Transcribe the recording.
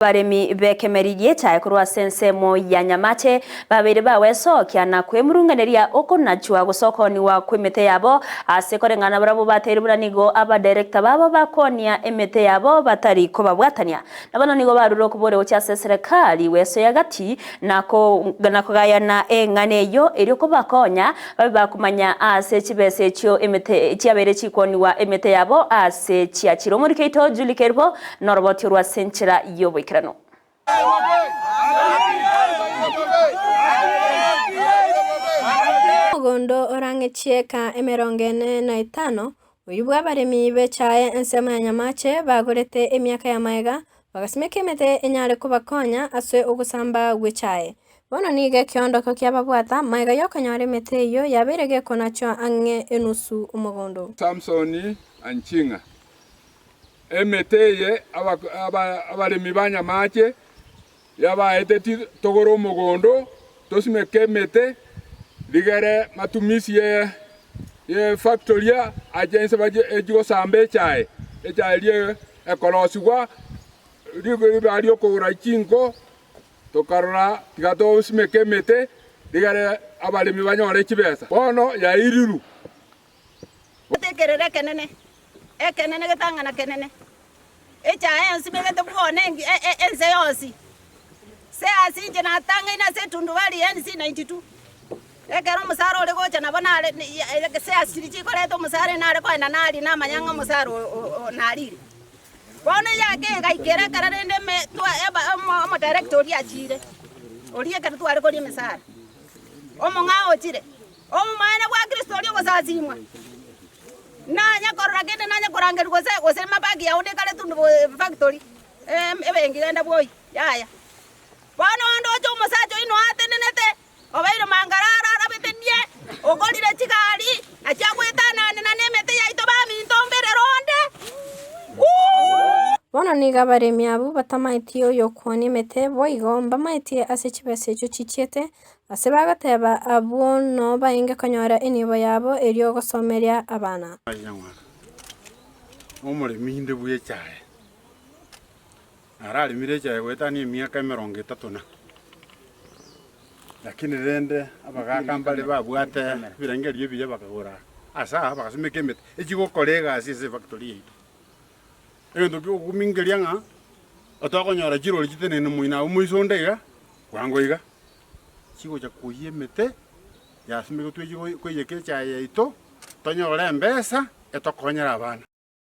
Abaremi b'ekemeri gi'echae korwa ase ensemo ya Nyamache babeire bagwesokia na kwemurunganeria okonachwa gose okoonigwa kw'emete yabo ase koreng'ana barabwo bateire buna nigo abadirector babo bakoonia emete yabo batari kobabwatania. Na bono nigo barure okoboria gochia ase eserekari gwesoyia gati na kogayana eng'ana eyio erio kobakonya babe bakomanya ase chibesa echio emete chiabeire chikoonigwa emete yabo ase chiachire. Omoriki oito Julie Kerubo Noroboti orwo ase enchera y'oboikeranu. Omogondo orang'e chieka emerongo ene na etano, oyio bw'abaremi b'echae ensemo ya Nyamache bagorete emiaka ya magega, bagasimeka emete enyare kobakonya ase ogosamba gw'echae. Bono nigo ekeondoko kiababwata magega y'okonyora emete eyio yabeire gekonachwa ang'e enusu omogondo. Samson Anchinga Emete eye abaremi ba nyamache yabaeteti togore omogondo, tosimeke emete, rigere matumisi ye factory ache inse bache echie gosamba echae, echae eria ekorosigwa ribaga riokogora chinko, tokarora tiga tosimeke emete rigere abaremi banyore chibesa. Bono yairirwe. Ekerero ekenene, ekenene getang'ana kenene, echaye yonsi begete bwone engi e- e- ense yonsi. Se ase inche natang'aine ase etundubari ya NC 92, ekero omosara ore gocha nabo nare ni ya se ase chiria chikoreta omosara nare kogenda naria namanya ng'a omosara o- o- o narire. Bono eyake egaikera ekero rende eme twa eba omo omodirector oria achire, oria ekero tware koria emesara, omong'ao ochire. Omomaene bwa Kristo oria ogosasimwa, nanye korora kende nanye korangerigwa gose gose mabagi yao nekare tundu factory ebenki genda bwoyi yaya. Bono onde oche omosacha oino atenenete obeire mangarara arabete nie, ogorire chigari nachio agoetananera nemete yaito baminto mberere onde ooh. Bono nigo abaremi abwo batamaeti oyokwonia emete, boigo mbamaetie ase chibesa echio chichiete, Ase bagoteba abwo noo baenge konyora enibo yabo erio gosomeria abana. Nyang'wana, omoremi inde bw'echae, nararemire echae goetania emiaka emerongo etato na. Lakini rende abagaka mbare babwate ebirengererio ebiya bakagora ase aa bagasimeka emete echigokora egasi ase efactory yaito. Egento kiogokumingeria ng'a otokonyora chirori chiteneine moino abwo moiso onde iga, bwango iga. Chigocha koyia emete yasimeketwe echi koiyeka echae yaito, tonyore embesa etokonyere abana.